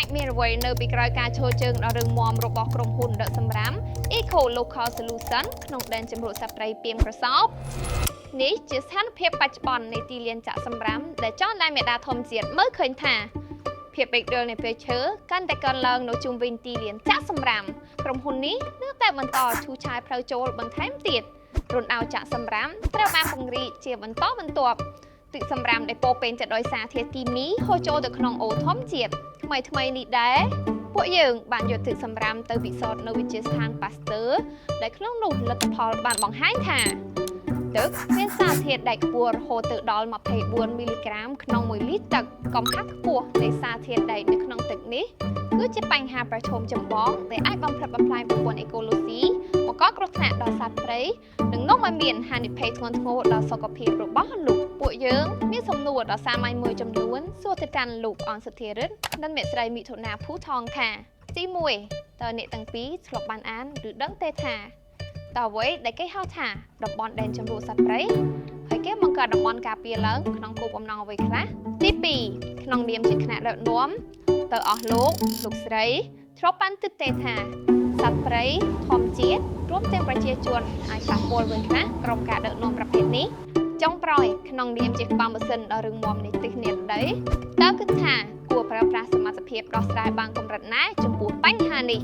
អាចមានអ្វីនៅពីក្រោយការឈរជើងដ៏រឹងមាំរបស់ក្រុមហ៊ុនដឹកសម្រាម Eco Local Solution ក្នុងដែនជម្រកសត្វព្រៃពាមក្រសោបនេះជាស្ថានភាពបច្ចុប្បន្ននៃទីលានចាក់សម្រាមដែលចលនាមេដាធម្មជាតិមើលឃើញថាភាពរីករាលនៃព្រៃឈើកាន់តែកើនឡើងនៅជុំវិញទីលានចាក់សម្រាមក្រុមហ៊ុននេះនៅតែបន្តឈូសឆាយផ្លូវចូលបន្ថែមទៀតរណ្ដៅចាក់សម្រាមត្រូវបានពង្រីកជាបន្តបន្ទាប់ទឹកសម្រាមដែលពោពេញទៅដោយសារធាតុគីមីហូរចូលទៅក្នុងអូរធម្មជាតិថ្មីថ្មីនេះដែរពួកយើងបានយកទឹកសម្រាមទៅពិសោធន៍នៅវិទ្យាស្ថានប៉ាស្ទ័រដែលក្នុងនោះលទ្ធផលបានបង្ហាញថា ទឹកមានសារធាតុដែកខ្ពស់រហូតទៅដល់24មីលីក្រាមក្នុង1លីត្រទឹកកំហាប់ខ្ពស់នៃសារធាតុដែកនៅក្នុងទឹកនេះគឺជាបញ្ហាប្រឈមចម្បងដែលអាចបំផ្លិចបំផ្លាញប្រព័ន្ធអេកូឡូស៊ីបង្កគ្រោះថ្នាក់ដល់សត្វព្រៃនិងនាំឲ្យមានហានិភ័យធ្ងន់ធ្ងរដល់សុខភាពរបស់លោកពួកយើងមានសំណួរដ៏សាមញ្ញមួយចំនួនសួរទៅកាន់លោកអនសុធារិទ្ធនិងអ្នកស្រីមិថុនាភូថងថាទី1តើអ្នកទាំងពីរធ្លាប់បានអានឬដឹងទេថាតើអ្វីដែលគេហៅថាតំបន់ដែនជម្រកសត្វព្រៃហើយគេបង្កើតតំបន់ការពារឡើងក្នុងគោលបំណងអ្វីខ្លះទី2ក្នុងនាមជាថ្នាក់ដឹកនាំទៅអស់លោកលោកស្រីធ្លាប់បានគិតទេថាសត្វព្រៃធម្មជាតិរួមទាំងប្រជាជនអាចប៉ះពាល់វិញខ្លះក្រុមការដឹកនាំប្រភេទនេះចុងក្រោយក្នុងនាមជាក្បាលម៉ាស៊ីនដ៏រឹងមាំនៃទិសនិរតីតើគិតថាគួរប្រើប្រាស់សមត្ថភាពដោះស្រាយបានកម្រិតណាចំពោះបញ្ហានេះ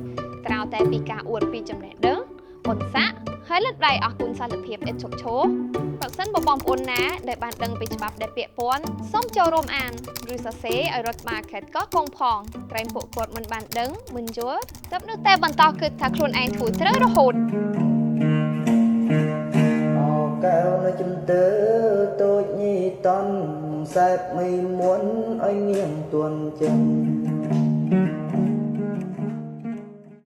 ក្រៅតែពីការអួតពីចំណេះដឹងបុណ្យស័ក្តិហើយលើកដៃអស់គុណសន្តិភាពឥតឈប់ឈរប្រសិនបើបងប្អូនណាដែលបានដឹងពីច្បាប់ដែលពាក់ព័ន្ធសូមចូលរួមអានឬសរសេរឲ្យរដ្ឋបាលខេត្តកោះកុងផងក្រែងពួកគាត់មិនបានដឹងមិនយល់ទើបនៅតែបន្តគិតថាខ្លួនឯងធ្វើត្រូវរហូត អកែវនៅជំទើតូចញីតន់សែបមីមុនឲ្យនាងទួនចិន